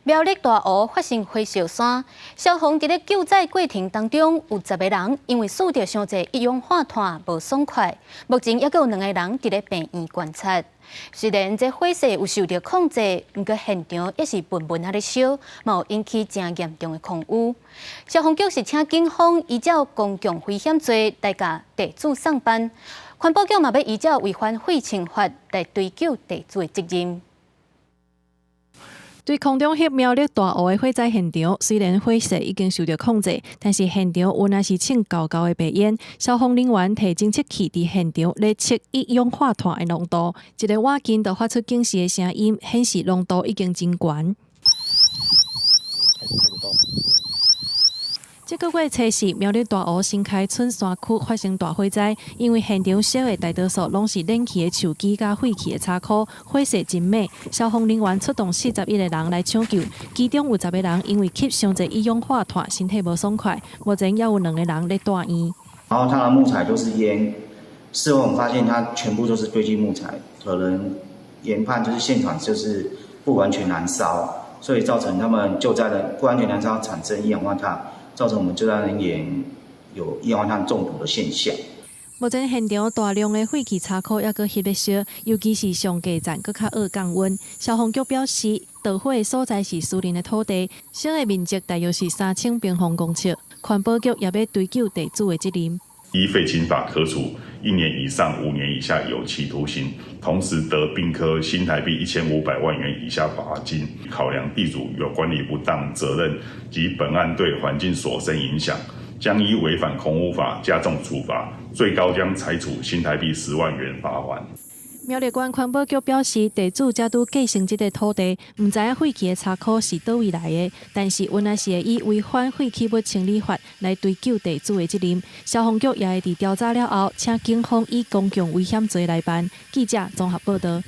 苗栗大湖發生火燒山，消防佇咧救災過程當中，有10個人因為吸著傷濟一氧化碳無爽快，目前猶閣有兩個人佇咧病院觀察。雖然這火勢有受著控制，毋過現場猶是悶悶仔咧燒，嘛有引起誠嚴重的空污。消防局是請警方依照公共危險罪來共地主送辦，環保局嘛欲依照違反廢清法來追究地主的責任。對空中翕苗栗大湖的火災現場，雖然火勢已經受著控制，但是現場猶若是衝厚厚的白煙。消防人員提偵測器佇現場咧測一氧化碳的濃度，一个碗鏡就發出警示的聲音，顯示濃度已經真懸。這个月初四，苗栗大湖新開村山區發生大火災，因為現場燒的大多數攏是燃去的樹枝佮廢棄的柴箍，火勢真猛。消防人員出動41個人來搶救，其中有10個人因為吸傷濟一氧化碳，身體無爽快，目前猶有兩個人咧住院。然後它的木材都是煙，事後我們發現它全部都是堆積木材，可能研判就是現場就是不完全燃燒，所以造成他們救災的不完全燃燒產生一氧化碳。造成我們救災人員有一氧化碳中毒的現象。目前現場大量的廢棄柴箍猶閣翕咧燒，尤其是上低層閣較愛降溫。消防局表示，著火的所在是私人的土地，燒的面積大約是3000平方公尺。環保局也欲追究地主的責任。依廢清法可處1年以上5年以下有期徒刑，同時得併科新台幣1500萬元以下罰金。考量地主有管理不當責任及本案對環境所生影響，將依違反空污法加重處罰，最高將裁處新台幣10萬元罰鍰。苗栗縣環保局表示，地主才拄繼承這塊土地，毋知影廢棄的柴箍是佗位來的，但是阮也是會以違反廢棄物清理法來追究地主的責任。消防局也會佇調查了後，請警方以公共危險罪來辦。記者綜合報導。